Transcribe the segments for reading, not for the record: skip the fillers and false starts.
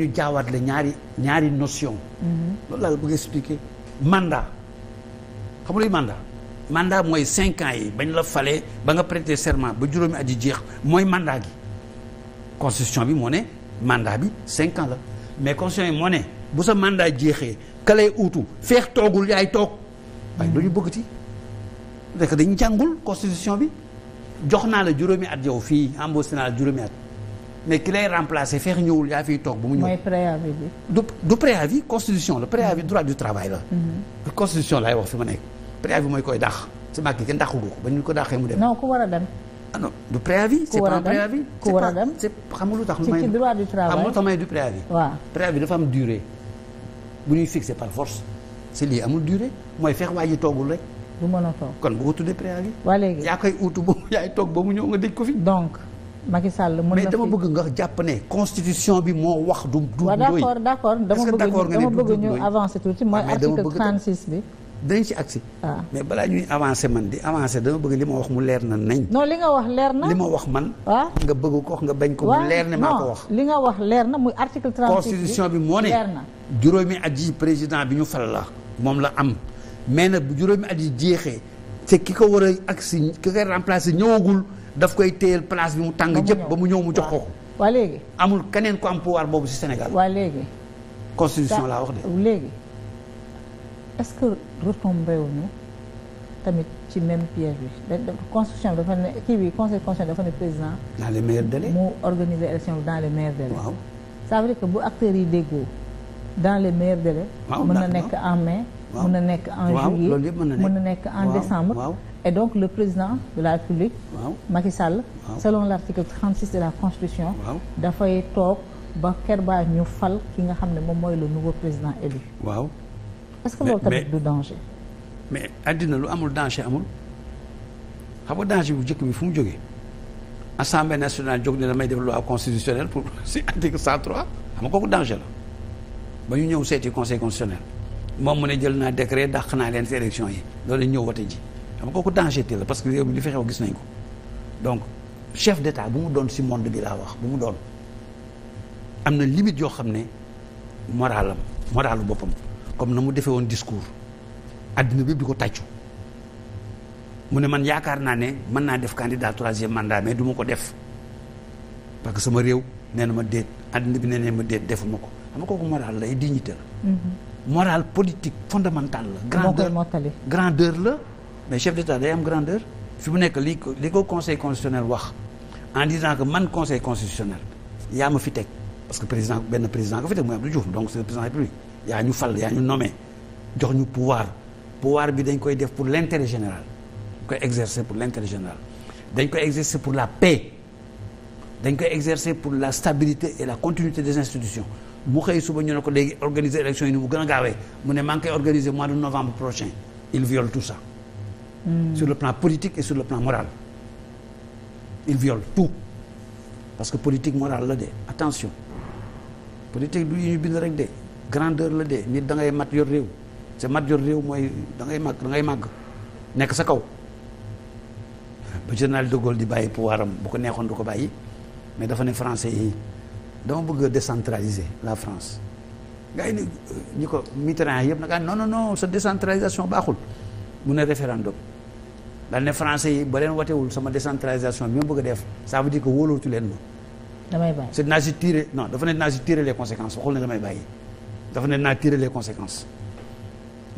ñu jaawaat la ñaari notion loolu laa la bëgg expliquer mandat xam nga luy mandat mooy 5 ans yi bañ la falee ba nga prêter serment ba juróomi at yi jeex mooy mandat gi constitution bi moo ne mandat bi 5 ans la mais constitution bi moo ne bu sa mandat jeexee ka lay uutu feex toogul yaay toog waaye lu ñu bëggati rek dañu jàngul constitution bi jox naa la juróomi at yow fii embauché naa la juróomi at mais ki lay remplacer feex ñëwul yaa fiy toog ba mu ñëw. mooy préavis bi. du préavis constitution la préavis droit du travail la. constitution laay wax fi ma nekk préavis mooy koy dàq si Macky kenn dàqu ko ba ñu ko dàqee mu dem. non ku war a dem. ah non du préavis. c'est pas un préavis. ku war a dem c'est xam nga lu tax. ci droit du travail xam nga lu tax may du préavis. waaw préavis dafa am durée bu ñuy fixé par force c'est lii amul durée mooy feex waa ji toogul rek. du mën a toog kon bu ko tuddee préavis. waa léegi yaa koy uutu ba yaay toog ba mu ñëw nga dëj ko fi. donc Macky Sall mën na mais dama bëgg nga jàpp ne constitution bi moo wax du waaw d'accord dama bëgg ñu avancer tuuti mooy article 36 bi. dinañ ci agsi mais balaa ñuy avancer man di avancer dama bëgg li ma wax mu leer na nañ. non li nga wax leer na. li ma wax man. waaw nga bëgg ko nga bañ ko mu leer ne maa ko wax. li nga wax leer na muy article 36 constitution bi moo ne leer na. juróomi at yi président bi ñu fal la moom la am mais nag bu juróomi at yi jeexee te ki ko war a agsi ki koy remplacer ñëwagul daf koy téyel place bi mu tàng jëpp ba mu ñëw mu jox ko. waa léegi amul keneen ko am pouvoir boobu ci Sénégal. waa léegi constitution laa wax de. léegi est-ce que retombé wuñu tamit ci même piège bi constitution bi dafa ne kii bi conseil constitutionnel dafa ne président. dans les meilleurs délais mu organiser élection bi dans les meilleurs délais. waaw ça veut dire que bu acteurs yi déggoo dans les meilleurs délais. waaw mën na nekk en mai. mën na nekk en juillet loolu yëpp mën na nekk en décembre. waaw et donc le président de la République. waaw Macky Sall. selon l'article 36 de la Constitution. dafay toog ba kerbaa ñu fal ki nga xam ne moom mooy le nouveau président élu. waaw. est-ce que loolu tamit du danger. mais àddina lu amul danger amul xam nga danger bu njëkk bi fu mu jógee assemblée nationale jóg ne damay def loi constitutionnelle pour si article 103 xam nga kooku danger la ba ñu ñëw seeti conseil constitutionnel moom mu ne jël naa décret dàq naa leen si élection yi loolu ñëw wote ji xam nga kooku danger te la parce que réew mi li fi xew gis nañ ko donc chef d'état bu mu doon si monde bi laa wax bu mu doon am na limite yoo xam ne moralu boppam comme na mu defee woon discours addina bi di ko tàccu mu ne man yaakaar naa ne mën naa def candidat 3e mandat mais du ma ko def parce que sama réew nee na ma déet addina bi nee na ma déet defuma ko xam nga kooku moral la ay dignité la. moral politique fondamental la. grandeur la mais chef d'état day am grandeur. fi mu nekk li ko conseil constitutionnel wax en disant que man conseil constitutionnel yaa ma fi teg parce que benn président ko fi teg mooy Abdou Diouf donc c'est le président de la République yaa ñu fal yaa ñu nommé jox ñu pouvoir bi dañ koy def pour l'intérêt général dañ koy exercer pour l'intérêt général dañ koy exercer pour la paix dañ koy exercer pour la stabilité et la continuité des institutions mu xëy suba ñu ne ko léegi organiser élection yi ni mu gën a gaawee mu ne maa ngi koy organiser mois de novembre prochain il viole tout ça sur le plan politique et sur le plan moral il viole tout parce que politique morale la de attention politique du yi ñu bind rek de grandeur la de nit da ngay mat yor réew c'est mat yor réew mooy da ngay màgg nekk sa kaw ba général de Gaulle di bàyyi pouvoir am bu ko neexoon du ko bàyyi mais dafa ne français yi dama bëgg a décentraliser la France gars yi ñi ko Mitterrand yëpp nag non sa décentralisation baaxul mu ne référendum daal ne français yi ba leen watewul sama décentralisation bi ma bëgg a def ça veut dire que wóolootu leen ma damay bàyyi c'est dinaa si tirer non dafa ne dinaa si tirer les conséquences waxul ne damay bàyyi dafa ne dinaa tirer les conséquences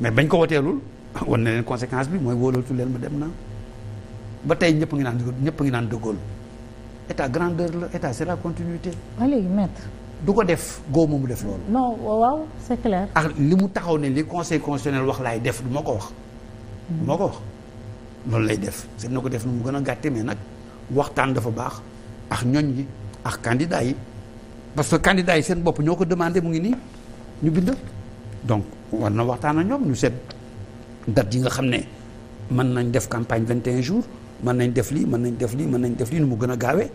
mais bañ ko wateelul wan na leen conséquence bi mooy wóolootu leen ma dem na ba tey ñëpp ngi naan de Gaulle état grandeur la état c'est la continuité. waaw léegi maître. du ko def góob mu def loolu. non waaw c'est clair. ak li mu taxaw ne li conseil constitutionnel wax laay def du ma ko wax. du ma ko wax loolu lay def c'est na ko def nu mu gën a gàtte mais nag waxtaan dafa baax ak ñoñ yi ak candidats yi parce que candidats yi seen bopp ñoo ko demandé mu ngi nii ñu bind. donc war na waxtaan ak ñoom ñu seet date yi nga xam ne mën nañ def campagne 21 jours mën nañ def lii mën nañ def lii nu mu gën a gaawee.